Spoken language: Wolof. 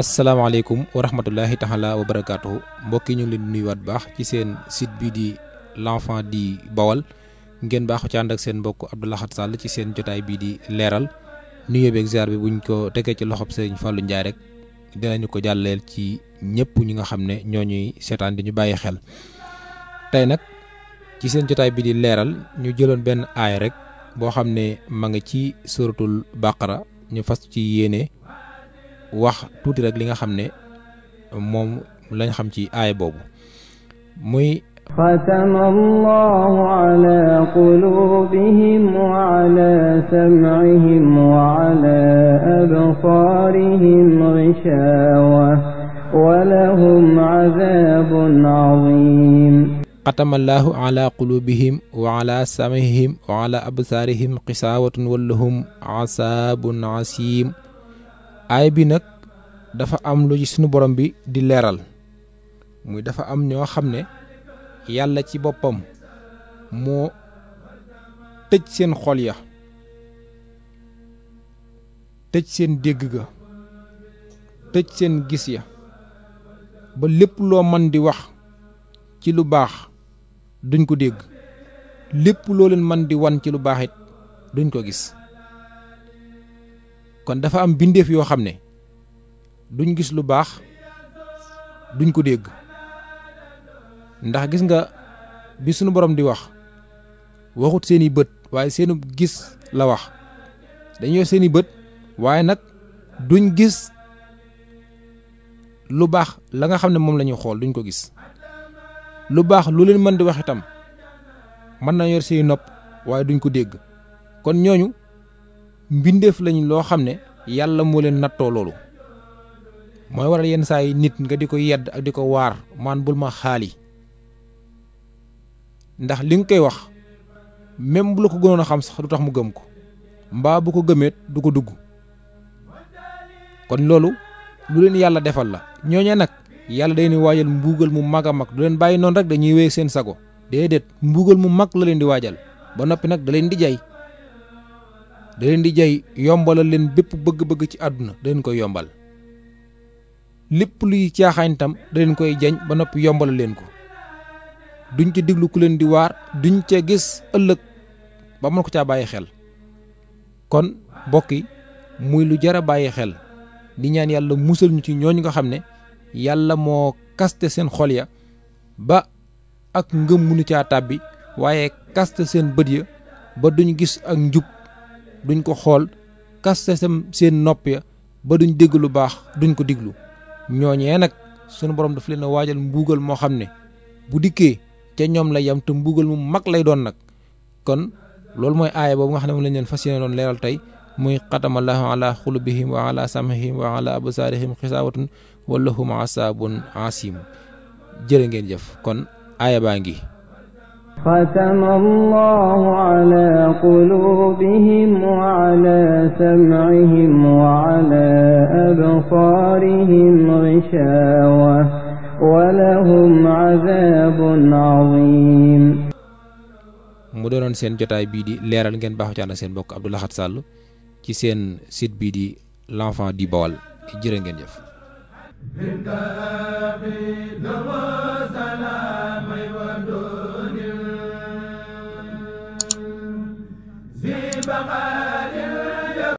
asalaamaaleykum wa rahmatullahi taala wa barakaatuhu mbokk yi ñu ngi leen di nuyuwaat baax ci seen site bii di l'enfant di Bawal ngeen baaxu ci ànd ak seen mbokk Abdou Lahad Sall ci seen jotaay bii di leeral nuyoo beeg ziar bi buñ ko tegee ci loxob Sëriñ Fallou Ndiaye rek dinañu ko jàlleel ci ñëpp ñi nga xam ne ñoo ñuy seetaan di ñu bàyyi xel. tey nag ci seen jotaay bii di leeral ñu jëloon benn aay rek boo xam ne ma nga ci suratul baqara ñu fas ci yéene wax tuuti rek li nga xam ne moom lañ xam ci aay boobu muy xatama allahu ala qulubihim wa ala sam'ihim wa ala absarihim ghishawa wa lahum azabun azim xatama allahu ala qulubihim wa ala sam'ihim wa ala absarihim ghisawatun wa lahum azabun asim aay bi nag dafa am lu ci sunu borom bi di leeral muy dafa am ñoo xam ne yàlla ci boppam moo tëj seen xol ya tëj seen dégg ga tëj seen gis ya ba lépp loo mën di wax ci lu baax duñ ko dégg lépp loo leen mën di wan ci lu baax it duñ ko gis kon dafa am bindeef yoo xam ne duñ gis lu baax duñ ko dégg ndax gis nga bi sunu borom di wax waxut seeni bët waaye seenu gis la wax dañoo seeni bët waaye nag duñ gis lu baax la nga xam ne moom la ñuy xool duñ ko gis lu baax lu leen mën di wax itam mën na yor seeni nopp waaye duñ ko dégg kon ñooñu mbindeef lañ loo xam ne yàlla moo leen nattoo loolu mooy waral yenn saa yi nit nga di ko yedd ak di ko waar man bul ma xaali ndax li nga koy wax même bu la ko gënoon a xam sax du tax mu gëm ko mbaa bu ko gëmeet du ko dugg kon loolu lu leen yàlla defal la ñooñee nag yàlla day ni waajal mbuugal mu mag a mag du leen bàyyi noonu rek dañuy wéy seen sago déedéet mbuugal mu mag la leen di waajal ba noppi nag da leen di jay da leen di jay yombalal leen bépp bëgg-bëgg ci àdduna da leen koy yombal lépp luy caaxaan tam da leen koy jañ ba noppi yombalal leen ko duñ ci diglu ku leen di waar duñ ca gis ëllëg ba mën ko caa bàyyi xel kon mbokk yi muy lu jar a bàyyi xel di ñaan yàlla musal ñu ci ñooñu nga xam ne yàlla moo kaste seen xol ya ba ak ngëm mënu caa tàbbi waaye kaste seen bët ya ba duñ gis ak njub duñ ko xool kaste seen nopp ya ba duñ dégg lu baax duñ ko diglu ñooñee nag sunu borom daf leen a waajal mbuugal moo xam ne bu dikkee ca ñoom la yam te mbuugal mu mag lay doon nag kon loolu mooy aaya boobu nga xam ne moom lañ leen fas yéene doon leeral tey muy xatamallahu ala xulubihim wa ala samihim wa ala absaarihim xisaawatun wa lahum asaabun asim jërë ngeen jëf kon aaya baa ngi ختم الله على قلوبهم وعلى سمعهم وعلى أبصارهم غشاوة ولهم عذاب عظيم mu doonoon seen jotaay bii di leeral ngeen baaxu ci ànd ak seen mbokk Abdou Lahad Sall ci seen site bii di l'enfant di Bawal jërë ngeen jëf